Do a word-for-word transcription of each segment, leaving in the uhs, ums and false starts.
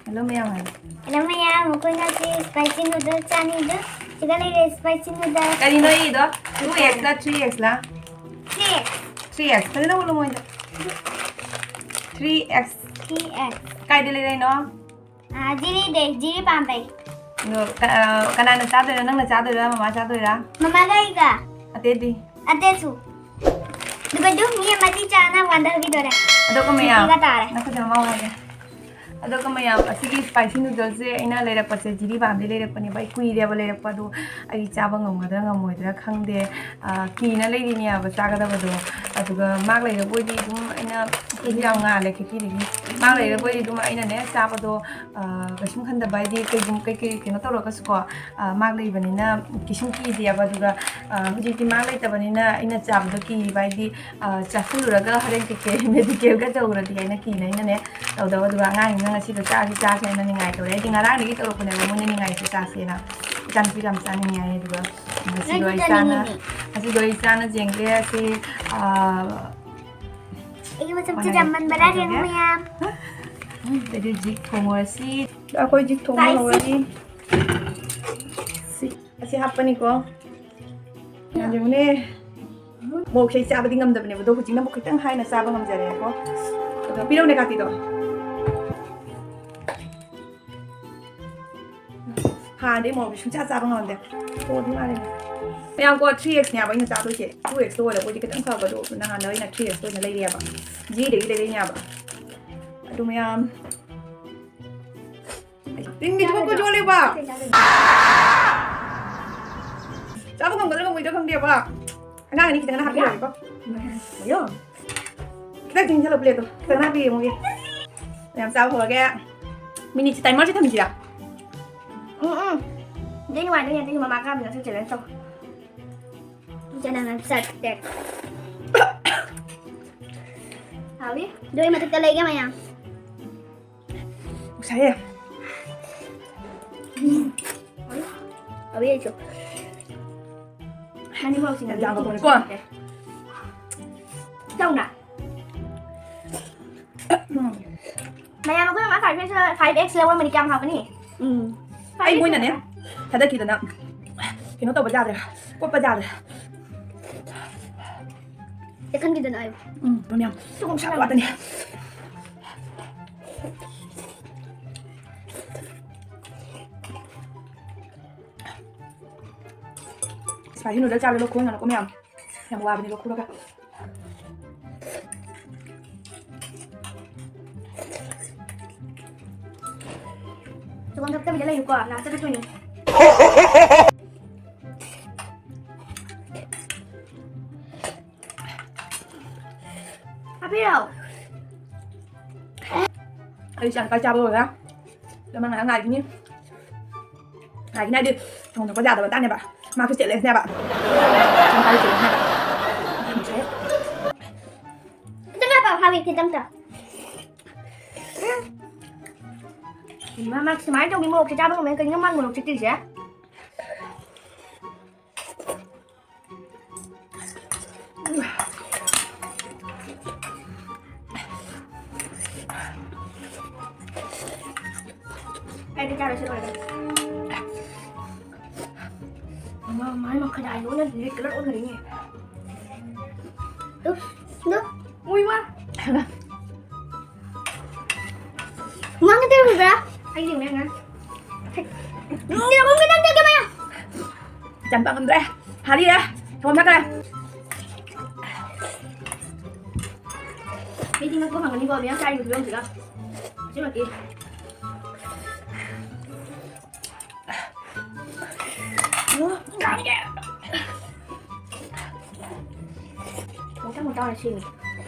Hello ꯃꯌꯥꯝ ꯍꯥꯏ꯫ Hello ꯃꯌꯥꯝ, ꯑꯩꯈꯣꯏ ꯉꯁꯤ spicy noodle ꯆꯥꯅꯤ꯫ ꯑꯗꯨ ꯁꯤꯗ ꯂꯩꯔꯦ spicy noodle꯫ ꯀꯔꯤꯅꯣ ꯏꯗꯣ? Two X ꯂ three X ꯂ? Three X꯫ Three X꯫ ꯐꯖꯅ ꯎꯠꯂꯨ ꯃꯣꯏꯗ꯫ Three X꯫ Three X꯫ ꯀꯥꯏꯗ ꯂꯩꯔꯛꯏꯅꯣ? ꯑꯥ, ꯖꯤꯔꯤꯗꯩ, ꯖꯤꯔꯤ ꯄꯥꯝꯕꯩ꯫ ꯑꯗꯣ, ꯀ-, ꯑ, ꯀꯅꯥꯅ ꯆꯥꯗꯣꯏꯅꯣ? ꯅꯪꯅ ꯆꯥꯗꯣꯏꯔꯥ? ꯃꯃꯥ ꯆꯥꯗꯣꯏꯔꯥ? ꯃꯃꯥꯒ ꯑꯩꯒ꯫ ꯑꯇꯩꯗꯤ? ꯑꯇꯩꯁꯨ꯫ ꯑꯗꯨꯒ ꯑꯗꯨꯝ ꯃꯤ ꯑꯃꯗꯤ ꯆꯥꯅ ꯋꯥꯟꯊꯈꯤꯗꯣꯔꯦ꯫ ꯑꯗꯣ ꯀꯃꯌꯥ? ꯁꯤꯒ ꯇꯥꯔꯦ꯫ ꯅꯈꯨꯠꯇ ꯃꯃꯥ ꯍꯥꯏꯒꯦ꯫ ꯑꯗꯣ ꯀꯃꯌꯥ, ꯑꯁꯤꯒꯤ spicy noodle ꯁꯦ ꯑꯩꯅ ꯂꯩꯔꯛꯄꯁꯦ ꯖꯤꯔꯤ ꯄꯥꯝꯕꯩ ꯂꯩꯔꯛꯄꯅꯦꯕ꯫ ꯑꯩ ꯀꯨꯏꯔꯦꯕ ꯂꯩꯔꯛꯄ, ꯑꯗꯣ ꯑꯩ ꯆꯥꯕ ꯉꯝꯒꯗ꯭ꯔꯥ ꯉꯝꯃꯣꯏꯗ꯭ꯔꯥ ꯈꯪꯗꯦ꯫ ꯑ, ꯀꯤꯅ ꯂꯩꯔꯤꯅꯦꯕ ꯆꯥꯒꯗꯕꯗꯣ꯫ ꯑꯗꯨꯒ ꯃꯥꯛ ꯂꯩꯔꯕꯣꯏꯗꯤ ꯑꯗꯨꯝ ꯑꯩꯅ, ꯑꯩꯈꯣꯏꯗꯤ ꯌꯥꯝ ꯉꯥꯜꯂꯦ ꯈꯦꯇꯤꯗꯒꯤ꯫ ꯃꯥꯛ ꯂꯩꯔꯕꯣꯏꯗꯤ ꯑꯗꯨꯝ ꯑꯩꯅꯅꯦ ꯆꯥꯕꯗꯣ, ꯑ, ꯀꯩꯁꯨꯝ ꯈꯟꯗꯕ ꯍꯥꯏꯗꯤ ꯀꯩꯒꯨꯝ-, ꯀꯩ ꯀꯩ ꯀꯩꯅꯣ ꯇꯧꯔꯒꯁꯨꯀꯣ, ꯑ, ꯃꯥꯛ ꯂꯩꯕꯅꯤꯅ ꯀꯩꯁꯨꯝ ꯀꯤꯗꯦꯕ꯫ ꯑꯗꯨꯒ, ꯑ, ꯍꯧꯖꯤꯛꯇꯤ ꯃꯥꯛ ꯂꯩꯇꯕꯅꯤꯅ ꯑꯩꯅ ꯆꯥꯕꯗꯣ ꯀꯤꯕ ꯍꯥꯏꯗꯤ, ꯑ, ꯆꯥꯁꯤꯜꯂꯨꯔꯒ ꯍꯣꯔꯦꯟ ꯀꯩꯀꯩ medical ꯒ ꯇꯧꯔꯗꯤ ꯍꯥꯏꯅ ꯀꯤꯅ ꯑꯩꯅꯅꯦ ꯇꯧꯗꯕ꯫ ꯑꯗꯨꯒ ꯑꯉꯥꯡꯁꯤꯡꯅ ꯉꯁꯤꯗꯣ ꯆꯥꯁꯤ ꯆꯥꯁꯤ ꯍꯥꯏꯅ ꯅꯤꯡꯉꯥꯏ ꯇꯧꯔꯦ꯫ ꯑꯩꯗꯤ ꯉꯔꯥꯡꯗꯒꯤ ꯇꯧꯔꯛꯄꯅꯦꯕ ꯃꯣꯏꯅ ꯅꯤꯡꯉꯥꯏꯁꯦ ꯆꯥꯁꯦꯅ꯫ ꯏꯆꯥꯅꯨꯄꯤꯁꯨ ꯌꯥꯝ ꯆꯥꯅꯤꯡꯉꯦ ꯍꯥꯏꯌꯦ꯫ ꯑꯗꯨꯒ ꯉꯁꯤꯗꯣ ꯅꯪꯁꯨ ꯑꯩ ꯆꯥꯅ-, ꯆꯥꯅꯤꯡꯉꯤꯅꯦ꯫ ꯉꯁꯤꯗꯣ ꯑꯩ ꯆꯥꯅ ꯌꯦꯡꯒꯦ꯫ ꯑꯁꯤ, ꯑ, ꯑꯩꯒꯤ ꯃꯁꯛꯁꯦ ꯃꯥꯟꯅꯔꯦ꯫ ꯌꯥꯝꯃꯟꯕ꯭ꯔꯥ ꯌꯦꯡꯉꯨ ꯇꯧꯔꯒꯦ꯫ ꯃꯌꯥꯝ꯫ ꯑꯗꯨꯗꯤ ꯍꯧꯖꯤꯛ ꯊꯣꯡꯉꯨꯔꯁꯤ꯫ ꯑꯩꯈꯣꯏ ꯍꯧꯖꯤꯛ ꯊꯣꯡꯕ spicy꯫ ꯍꯧꯔꯅꯤ꯫ ꯁꯤ, ꯑꯁꯤ ꯍꯥꯞꯄꯅꯤꯀꯣ꯫ ꯌꯥꯝ ꯌꯦꯡꯉꯨꯅꯦ꯫ ꯃꯣꯔꯣꯛꯁꯦ ꯑꯩ ꯆꯥꯕꯗꯤ ꯉꯝꯗꯕꯅꯦꯕ, ꯑꯗꯣ ꯍꯧꯖꯤꯛꯅ ꯑꯃꯨꯛ ꯈꯤꯇꯪ ꯍꯥꯏꯅ ꯆꯥꯕ ꯉꯝꯖꯔꯦꯀꯣ꯫ ꯑꯗꯣ ꯄꯤꯔꯛꯎꯅꯦ ꯀꯥꯇꯤꯗꯣ꯫ ꯍꯥꯟꯅꯗꯤ ꯃꯣꯔꯣꯛꯁꯦ ꯁꯨꯡꯆꯥ ꯆꯥꯕ ꯉꯝꯗꯦ꯫ ꯍꯣꯗꯤ ꯃꯥꯜꯂꯦ꯫ ꯃꯌꯥꯝ ꯀꯣ, three X ꯅꯦꯕ ꯑꯩꯅ ꯆꯥꯗꯣꯏꯁꯦ꯫ Two X ꯇꯣ ꯑꯣꯏꯔꯕꯨꯗꯤ ꯈꯤꯇꯪ ꯐꯕ, ꯑꯗꯣ ꯅꯍꯥꯟꯗꯣ ꯑꯩꯅ three X ꯇꯣ ꯑꯣꯏꯅ ꯂꯩꯔꯛꯑꯦꯕ꯫ ꯖꯤꯗꯒꯤ ꯂꯩꯔꯛꯏꯅꯦꯕ꯫ ꯑꯗꯨ ꯃꯌꯥꯝ ꯇꯤꯟꯒꯤ ꯊꯕꯛꯄꯨ ꯌꯣꯜꯂꯤꯕ? ꯆꯥꯕ ꯉꯝꯒꯗ꯭ꯔꯥ ꯉꯝꯃꯣꯏꯗ꯭ꯔꯥ ꯈꯪꯗꯦꯕ꯫ ꯑꯉꯥꯡ ꯑꯅꯤ ꯈꯤꯇꯪ ꯍꯥꯞꯄꯤꯔꯒꯦꯀꯣ꯫ ꯑꯌꯣ꯫ ꯈꯤꯇꯪ ꯆꯤꯡꯁꯤꯜꯂꯣ plate ꯇꯣ꯫ ꯈꯤꯇꯪ ꯍꯥꯞꯄꯤꯔꯦ ꯃꯣꯏꯒꯤ꯫ ꯌꯥꯝ ꯆꯥꯕ ꯍꯧꯔꯒꯦ꯫ Minute ꯁꯦ timer ꯁꯦ ꯊꯝꯁꯤꯔꯥ? ꯎꯝ, ꯎꯝ꯫ ꯑꯗꯨꯗꯤ ꯅꯨꯡꯉꯥꯏꯗꯣꯏꯅꯦ꯫ ꯑꯗꯨꯗꯤ ꯃꯃꯥ ꯀꯥꯕꯤꯅꯁꯨ challenge ꯇꯧ꯫ Challenge ꯆꯠꯇꯦ꯫ ꯍꯥꯎꯋꯤ꯫ ꯑꯗꯨꯒꯤ ꯃꯊꯛꯇ ꯂꯩꯒꯦ ꯃꯌꯥꯝ꯫ ꯉꯁꯥꯏ꯫ ꯎꯝ꯫ ꯍꯥꯎꯋꯤ ꯑꯩꯁꯨ꯫ ꯅꯪꯗꯤ ꯃꯣꯔꯣꯛ ꯁꯤꯡꯅꯕꯤ ꯌꯥꯝ ꯆꯥꯕ ꯀꯣ꯫ ꯆꯧꯅ꯫ ꯎꯝ꯫ ꯃꯌꯥꯝ ꯑꯩꯈꯣꯏ ꯃꯃꯥ ꯐꯥꯏꯚ ꯑꯦꯛꯁ ꯐꯥꯏꯚ ꯑꯦꯛꯁ ꯂꯧꯔꯝꯃꯗꯤ ꯀꯌꯥꯝ ꯍꯥꯕꯅꯤ? ꯎꯝ꯫ ꯑꯩ ꯃꯣꯏꯅꯅꯦ ꯊꯥꯗꯈꯤꯗꯅ ꯀꯩꯅꯣ ꯇꯧꯕ ꯌꯥꯗ꯭ꯔꯦ, ꯀꯣꯠꯄ ꯌꯥꯗ꯭ꯔꯦ꯫ ꯆꯦꯛꯍꯟꯈꯤꯗꯅ ꯑꯩ꯫ ꯎꯝ, ꯃꯌꯥꯝ ꯁꯤꯒꯨꯝꯕ ꯁꯥꯕ ꯉꯥꯛꯇꯅꯤ꯫ Spicy noodle ꯆꯥꯕꯗ ꯂꯣꯛ ꯈꯨꯍꯟꯒꯅꯨꯀꯣ ꯃꯌꯥꯝ꯫ ꯌꯥꯝ ꯋꯥꯕꯅꯦ ꯂꯣꯛ ꯈꯨꯔꯒ꯫ ꯆꯒꯣꯝ ꯊꯛꯇꯕꯤꯗ ꯂꯩꯌꯨꯀꯣ, ꯂꯥꯁꯇ ꯊꯛꯇꯣꯏꯅꯤ꯫ ꯍꯥꯞꯄꯤꯔꯣ? ꯑꯩ ꯆꯥꯛ ꯆꯥꯕ ꯂꯣꯏꯔꯦ꯫ ꯑꯗꯣ ꯃꯥ ꯉꯥꯏꯍꯥꯛ ꯉꯥꯏꯈꯤꯅꯤ꯫ ꯉꯥꯏꯈꯤꯅꯤ ꯍꯥꯏꯗꯤ ꯊꯣꯡꯗꯣꯛꯄ ꯌꯥꯗꯕ ꯇꯥꯅꯦꯕ꯫ ꯃꯥ ꯈꯨꯠ challengeꯅꯦꯕ꯫ ꯃꯥ ꯈꯨꯠ challengeꯅꯦꯕ꯫ ꯈꯤꯇꯪ ꯍꯥꯞꯄ ꯍꯥꯞꯄꯤ, ꯈꯤꯇꯪꯇ꯫ ꯏꯃꯥ, ꯃꯥ ꯁꯨꯃꯥꯏꯅ ꯇꯧꯕꯤ ꯃꯣꯔꯣꯛꯁꯦ ꯆꯥꯕ ꯉꯝꯃꯦ꯫ ꯀꯩꯅꯣ ꯃꯥ ꯃꯣꯔꯣꯛ ꯆꯤꯛꯇ꯭ꯔꯤꯁꯦ? ꯑꯩꯗꯤ ꯆꯥꯔꯁꯤ ꯂꯣꯏꯔꯦ꯫ ꯃꯥ ꯃꯥꯏ ꯃꯈꯥꯗ ꯑꯥꯏ ꯂꯣꯏꯅ ꯔꯦꯗ ꯀꯂꯔ ꯑꯣꯟꯈ꯭ꯔꯦꯅꯦ꯫ ꯇꯨ, ꯇꯨ꯫ ꯎꯏ ꯃꯥ꯫ ꯃꯃꯥꯡꯗ ꯇꯧꯔꯨꯕ꯭ꯔꯥ? ꯑꯩ ꯌꯦꯡꯉꯦ, ꯌꯦꯡꯉꯦ꯫ ꯌꯦꯡꯉꯣ, ꯈꯤꯇꯪ ꯆꯠꯀꯦ, ꯃꯌꯥ꯫ ꯆꯟꯕ ꯉꯝꯗ꯭ꯔꯦ꯫ ꯍꯥꯔꯤꯔꯦ꯫ ꯁꯪꯒꯣꯝ ꯊꯛꯈ꯭ꯔꯦ꯫ ꯃꯤꯗꯤ ꯉꯛꯄ ꯐꯪꯒꯅꯤꯀꯣ, ꯃꯌꯥꯝ ꯆꯥꯔꯤꯕ ꯐꯤꯕꯝꯁꯤꯒ꯫ ꯑꯁꯦꯡꯕꯀꯤ꯫ ꯃꯊꯪ ꯃꯊꯪ ꯑꯣꯏꯅ ꯁꯦꯝꯒꯦ꯫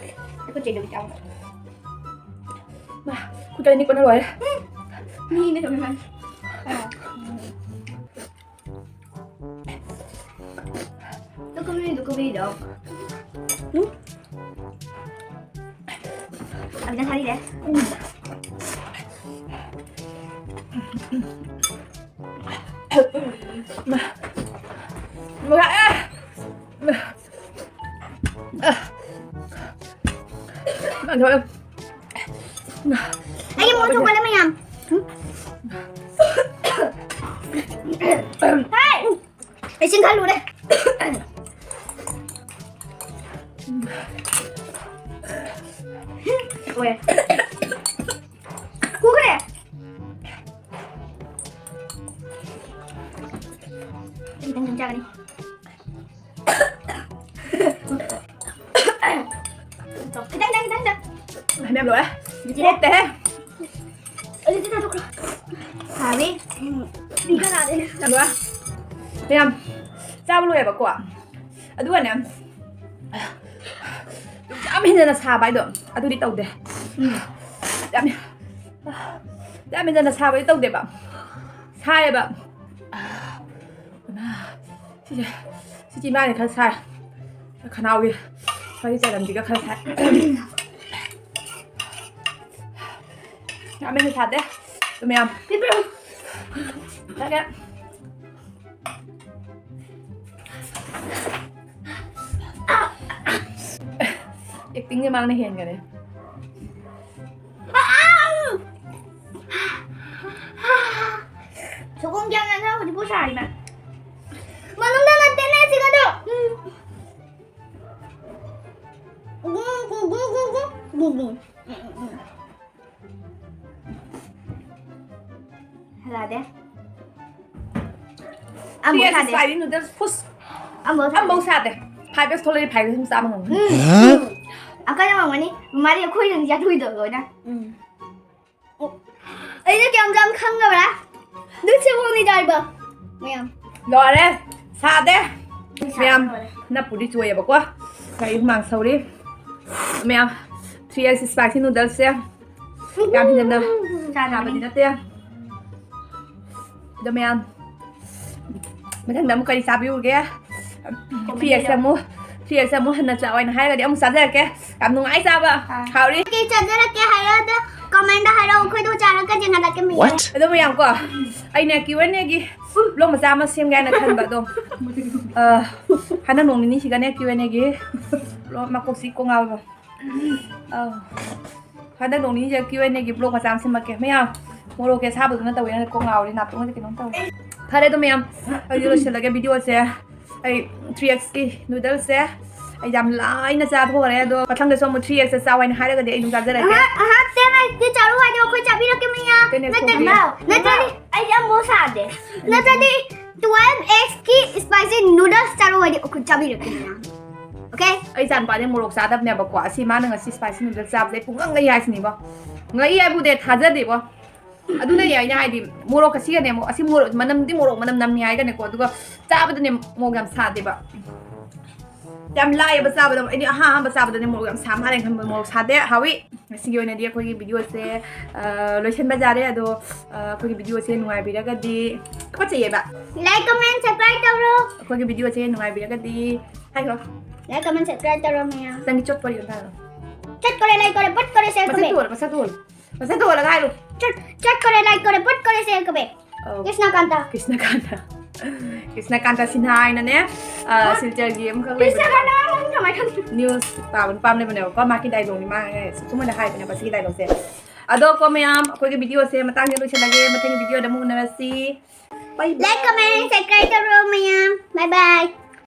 ꯑꯩꯈꯣꯏ ꯆꯦꯗꯕꯨ ꯆꯥꯎ꯫ ꯃꯥ, ꯈꯨꯠꯇ ꯅꯤꯛꯄꯅ ꯂꯣꯏꯔꯦ꯫ ꯃꯤꯅ ꯇꯧꯔꯤ ꯃꯥꯜꯂꯦ꯫ ꯂꯨꯀꯨꯕꯤ, ꯂꯨꯀꯨꯕꯤꯗꯣ꯫ ꯎꯝ꯫ ꯑꯝꯇ ꯊꯥꯕꯤꯔꯦ꯫ ꯎꯝ꯫ ꯃꯥ꯫ ꯃꯥ꯫ ꯃꯥ꯫ ꯃꯥ꯫ ꯑꯩ ꯃꯣꯟ ꯊꯣꯛꯄ ꯍꯥꯏ! ꯏꯁꯤꯡ ꯈꯜꯂꯨꯔꯦ꯫ ꯂꯣꯏꯔꯦ꯫ ꯀꯨꯀꯔꯦ꯫ ꯈꯤꯇꯪ ꯈꯤꯇꯪ ꯆꯥꯒꯅꯤ꯫ ꯈꯤꯇꯪ, ꯈꯤꯇꯪ, ꯈꯤꯇꯪ, ꯈꯤꯇꯪ꯫ ꯃꯌꯥꯝ ꯂꯣꯏꯔꯦ꯫ ꯑꯗꯨꯗꯤ ꯀꯣꯛꯇꯦꯍꯦ꯫ ꯑꯗꯨꯗꯤ ꯊꯥꯗꯣꯛꯈ꯭ꯔꯣ꯫ ꯍꯥꯎꯋꯤ꯫ ꯎꯝ꯫ ꯄꯤꯒ ꯂꯥꯛꯑꯦ꯫ ꯌꯥꯝ ꯂꯣꯏꯔꯦ꯫ ꯃꯌꯥꯝ ꯆꯥꯕ ꯂꯣꯏꯔꯦꯕꯀꯣ꯫ ꯑꯗꯨꯒꯅꯦ, ꯌꯥꯝ ꯍꯦꯟꯖꯟꯅ ꯁꯥꯕ ꯍꯥꯏꯗꯣ ꯑꯗꯨꯗꯤ ꯇꯧꯗꯦ꯫ ꯎꯝ꯫ ꯌꯥꯝ, ꯌꯥꯝ ꯍꯦꯟꯖꯟꯅ ꯁꯥꯕꯗꯤ ꯇꯧꯗꯦꯕ꯫ ꯁꯥꯏꯌꯦꯕ꯫ ꯁꯤꯁꯦ, ꯁꯤꯁꯦ ꯏꯃꯥꯅ ꯈꯔ ꯁꯥꯏ꯫ ꯈꯅꯥꯎꯒꯤ ꯁ꯭ꯋꯥꯏꯒꯤ ꯆꯅꯝꯁꯤꯒ ꯈꯔ ꯁꯥꯏ꯫ ꯌꯥꯝ ꯍꯦꯟꯅ ꯁꯥꯗꯦ꯫ ꯑꯗꯨ ꯃꯌꯥꯝ꯫ ꯆꯠꯂꯦ꯫ ꯑꯦꯛꯇꯤꯡꯁꯦ ꯃꯥꯅ ꯍꯦꯟꯒꯔꯦ꯫ ꯁꯒꯣꯝ ꯀꯌꯥꯝ ꯌꯥꯝ ꯊꯛꯑꯣ, ꯍꯧꯖꯤꯛ ꯄꯨꯛ ꯁꯥꯔꯤꯕ꯫ ꯃꯅꯨꯡꯗ ꯅꯠꯇꯦꯅꯦ, ꯁꯤꯒꯗꯣ꯫ ꯎꯝ꯫ ꯍꯜꯂꯛꯑꯗꯦ꯫ ꯑꯃꯨꯛ ꯁꯤ ꯁꯥꯗꯦ꯫ Spicy noodles ꯐꯨꯁ꯫ ꯑꯃꯨꯛ ꯁꯥꯗꯦ꯫ ꯑꯃꯐꯥꯎ ꯁꯥꯗꯦ꯫ Five X ꯊꯣꯛꯂꯛꯏ, five X ꯑꯗꯨꯝ ꯆꯥꯕ ꯉꯝꯒꯅꯤ꯫ ꯎꯝ꯫ ꯑꯩꯈꯣꯏꯅ ꯉꯝꯒꯅꯤ꯫ ꯃꯥꯗꯤ ꯑꯩꯈꯣꯏꯅ ꯆꯥꯊꯣꯛꯏꯗꯣ ꯂꯣꯏꯅ꯫ ꯎꯝ꯫ ꯑꯩꯅ ꯀꯌꯥꯝ ꯆꯥꯕ ꯈꯪꯉꯕ꯭ꯔꯥ? ꯑꯗꯨ ꯁꯦ ꯃꯑꯣꯡꯅꯤ ꯆꯥꯔꯤꯕ ꯃꯌꯥꯝ꯫ ꯂꯣꯏꯔꯦ꯫ ꯁꯥꯗꯦ꯫ ꯁꯥꯗꯦ, ꯃꯌꯥꯝ ꯂꯣꯏꯔꯦ꯫ ꯅꯞꯄꯨꯗꯤ ꯆꯣꯏꯌꯦꯕꯀꯣ꯫ ꯀꯔꯤ ꯍꯨꯃꯥꯡ ꯁꯧꯔꯤ꯫ ꯃꯌꯥꯝ, three X spicy noodles ꯁꯦ ꯌꯥꯝ ꯍꯦꯟꯖꯟꯅ ꯆꯥꯅꯕꯗꯤ ꯆꯥꯅꯕꯅꯤ꯫ ꯅꯠꯇꯦ꯫ ꯑꯗꯣ ꯃꯌꯥꯝ, ꯃꯊꯪꯗ ꯑꯃꯨꯛ ꯀꯔꯤ ꯆꯥꯕꯤꯌꯨꯒꯦ? Comment three X ꯄꯤꯔꯣ꯫ ꯑꯃꯨꯛ, three X ꯑꯃꯨꯛ ꯍꯟꯅ ꯆꯥꯎ ꯍꯥꯏꯅ ꯍꯥꯏꯔꯒꯗꯤ ꯑꯃꯨꯛ ꯆꯥꯖꯔꯛꯀꯦ꯫ ꯌꯥꯝ ꯅꯨꯡꯉꯥꯏ ꯆꯥꯕ꯫ ꯑꯥ꯫ ꯍꯥꯎꯔꯤ꯫ ꯀꯩ ꯆꯥꯖꯔꯛꯀꯦ ꯍꯥꯏꯔꯣ, ꯑꯗꯣ comment ꯍꯥꯏꯔꯣ, ꯑꯩꯈꯣꯏꯗꯣ ꯆꯥꯔꯛꯀꯦ, ꯆꯦꯡꯍꯜꯂꯛꯀꯦ ꯃꯌꯥꯝ꯫ What? ꯑꯗꯣ ꯃꯌꯥꯝ ꯀꯣ, ꯑꯩꯅ Q and A ꯒꯤ vlog ꯃꯆꯥ ꯑꯃ ꯁꯦꯝꯒꯦ ꯍꯥꯏꯅ ꯈꯟꯕ ꯑꯗꯣ꯫ ꯑ, ꯍꯟꯗꯛ ꯅꯣꯡ ꯅꯤꯅꯤꯁꯤꯒꯅꯦ Q and A ꯒꯤ vlog ꯃꯀꯣꯛꯁꯤ ꯀꯣꯛ ꯉꯥꯎꯋꯦꯕ꯫ ꯑ, ꯍꯟꯗꯛ ꯅꯣꯡ ꯅꯤꯅꯤꯁꯤꯗ Q and A ꯒꯤ vlog ꯃꯆꯥ ꯑꯃ ꯁꯦꯝꯃꯛꯀꯦ꯫ ꯃꯌꯥꯝ, ꯃꯣꯔꯣꯛꯀꯤ ꯑꯁꯥꯕꯗꯨꯅ ꯇꯧꯋꯦꯅ ꯀꯣꯛ ꯉꯥꯎꯔꯤ, ꯅꯥꯇꯣꯟꯒꯁꯦ ꯀꯩꯅꯣꯝ ꯇꯧꯔꯦ꯫ ꯐꯔꯦ ꯑꯗꯣ ꯃꯌꯥꯝ, ꯑꯩꯗꯤ ꯂꯣꯏꯁꯤꯜꯂꯒꯦ ꯚꯤꯗꯤꯑꯣꯁꯦ꯫ ꯑꯩ ꯊ꯭ꯔꯤ ꯑꯦꯛꯁꯀꯤ ꯅꯨꯗꯜꯁꯦ ꯑꯩ ꯌꯥꯝ ꯂꯥꯏꯅ ꯆꯥꯊꯣꯛꯈ꯭ꯔꯦ꯫ ꯑꯗꯣ ꯃꯊꯪꯗꯁꯨ ꯑꯃꯨꯛ ꯊ꯭ꯔꯤ ꯑꯦꯛꯁꯇ ꯆꯥꯎ ꯍꯥꯏꯅ ꯍꯥꯏꯔꯒꯗꯤ ꯑꯩ ꯑꯗꯨꯝ ꯆꯥꯖꯔꯒꯦ꯫ ꯑꯍꯥ, ꯑꯍꯥ, ten X ꯇꯤ ꯆꯥꯔꯨ ꯍꯥꯏꯗꯤ ꯑꯩꯈꯣꯏ ꯆꯥꯕꯤꯔꯛꯀꯦ ꯃꯌꯥꯝ꯫ Ten X ꯅꯠꯇ꯭ꯔꯗꯤ, ꯊꯣꯛꯄꯤꯌꯦ꯫ ꯅꯠꯇ꯭ꯔꯗꯤ ꯑꯩꯗꯤ ꯑꯃꯨꯛ ꯁꯥꯗꯦ꯫ ꯅꯠꯇ꯭ꯔꯗꯤ twelve X ꯀꯤ spicy noodles ꯆꯥꯔꯨ ꯍꯥꯏꯗꯤ ꯑꯩꯈꯣꯏ ꯆꯥꯕꯤꯔꯛꯀꯦ ꯃꯌꯥꯝ꯫ Okay? ꯑꯩ ꯏꯆꯥꯅꯨꯄꯥꯗꯤ ꯃꯣꯔꯣꯛ ꯆꯥꯗꯕꯅꯦꯕꯀꯣ꯫ ꯑꯁꯤ ꯃꯥꯅ ꯉꯁꯤ spicy noodles ꯆꯥꯕꯁꯦ ꯑꯩ ꯄꯨꯡꯉꯛ ꯉꯛꯏ ꯍꯥꯏꯁꯤꯅꯤꯕꯣ꯫ ꯉꯛꯏ ꯍꯥꯏꯕꯨꯗꯤ ꯊꯥꯖꯗꯦꯕꯣ꯫ ꯑꯗꯨꯅꯅꯦ ꯑꯩꯅ ꯍꯥꯏꯗꯤ ꯃꯣꯔꯣꯛ ꯑꯁꯤꯒꯅꯦ ꯑꯃꯨꯛ, ꯑꯁꯤ ꯃꯣꯔꯣꯛ ꯃꯅꯝꯗꯤ ꯃꯣꯔꯣꯛ ꯃꯅꯝ ꯅꯝꯃꯤ ꯍꯥꯏꯒꯅꯦꯀꯣ, ꯑꯗꯨꯒ ꯆꯥꯕꯗꯅꯦ ꯃꯣꯔꯣꯛ ꯌꯥꯝ ꯁꯥꯗꯦꯕ꯫ ꯌꯥꯝ ꯂꯥꯏꯌꯦꯕ ꯆꯥꯕꯗ꯫ ꯑꯩꯗꯤ ꯑꯍꯥ-, ꯑꯍꯥꯟꯕ ꯆꯥꯕꯗꯅꯦ ꯃꯣꯔꯣꯛ ꯌꯥꯝ ꯁꯥ ꯃꯥꯜꯂꯦ ꯈꯟꯕ, ꯃꯣꯔꯣꯛ ꯁꯥꯗꯦ, ꯍꯥꯎꯏ꯫ ꯉꯁꯤꯒꯤ ꯑꯣꯏꯅꯗꯤ ꯑꯩꯈꯣꯏꯒꯤ ꯚꯤꯗꯤꯑꯣꯁꯦ, ꯑ, ꯂꯣꯏꯁꯤꯟꯕ ꯌꯥꯔꯦ꯫ ꯑꯗꯣ, ꯑ, ꯑꯩꯈꯣꯏꯒꯤ ꯚꯤꯗꯤꯑꯣꯁꯦ ꯅꯨꯡꯉꯥꯏꯕꯤꯔꯒꯗꯤ ꯀꯠꯆꯩꯌꯦꯕ꯫ Like, comment, subscribe ꯇꯧꯔꯣ꯫ ꯑꯩꯈꯣꯏꯒꯤ ꯚꯤꯗꯤꯑꯣꯁꯦ ꯅꯨꯡꯉꯥꯏꯕꯤꯔꯒꯗꯤ ꯍꯥꯏꯈ꯭ꯔꯣ꯫ Like, comment, subscribe ꯇꯧꯔꯣ ꯃꯌꯥꯝ꯫ ꯅꯪꯒꯤ ꯆꯠꯄ ꯌꯦꯡ ꯇꯥꯔꯣ꯫ ꯆꯠ ꯀꯣꯔꯦ, like ꯀꯣꯔꯦ, ꯄꯠ ꯀꯣꯔꯦ, share ꯃꯁꯛꯇꯨ ꯀꯣꯔꯦ꯫ ꯎꯍꯜꯂꯣ, ꯃꯁꯛꯇꯨ ꯎꯍꯜꯂꯣ꯫ ꯃꯁꯛꯇꯨ ꯎꯍꯜꯂꯒ ꯍꯥꯏꯔꯣ꯫ ꯆꯠ, ꯆꯠ ꯀꯣꯔꯦ, like ꯀꯣꯔꯦ, ꯄꯠ ꯀꯣꯔꯦ, share ꯀꯣꯔꯦ꯫ ꯑꯧ꯫ ꯀ꯭ꯔꯤꯁꯅꯀꯥꯟꯇ꯫ ꯀ꯭ꯔꯤꯁꯅꯀꯥꯟꯇ꯫ ꯀ꯭ꯔꯤꯁꯅꯀꯥꯟꯇ ꯁꯤꯟꯍꯥ ꯍꯥꯏꯅꯅꯦ, ꯑ, ꯍꯥ? ꯁꯤꯜꯆꯔꯒꯤ ꯑꯃꯈꯛ ꯂꯩꯕꯅꯦ꯫ ꯀ꯭ꯔꯤꯁꯅꯀꯥꯟꯇ ꯍꯥꯏꯕ ꯀꯃꯥꯏ ꯈꯪꯗꯣꯏꯅꯣ? News ꯄꯥꯕ ꯅꯨꯄꯥ ꯑꯃ ꯂꯩꯕꯅꯦꯕꯀꯣ, ꯃꯥꯒꯤ dialogue ꯅꯤ ꯃꯥ ꯍꯥꯏꯁꯦ꯫ ꯁꯨꯝ ꯑꯣꯏꯅ ꯍꯥꯏꯕꯅꯦꯕ ꯁꯤꯒꯤ dialogue ꯁꯦ꯫ ꯑꯗꯣ ꯀꯣ ꯃꯌꯥꯝ, ꯑꯩꯈꯣꯏꯒꯤ ꯚꯤꯗꯤꯑꯣꯁꯦ ꯃꯇꯥꯡꯁꯤꯗ ꯂꯣꯏꯁꯤꯜꯂꯒꯦ꯫ ꯃꯊꯪꯒꯤ ꯚꯤꯗꯤꯑꯣꯗ ꯑꯃꯨꯛ ꯎꯅꯔꯁꯤ꯫ Bye bye꯫ Like, comment, subscribe ꯇꯧꯔꯣ ꯃꯌꯥꯝ꯫ Bye bye꯫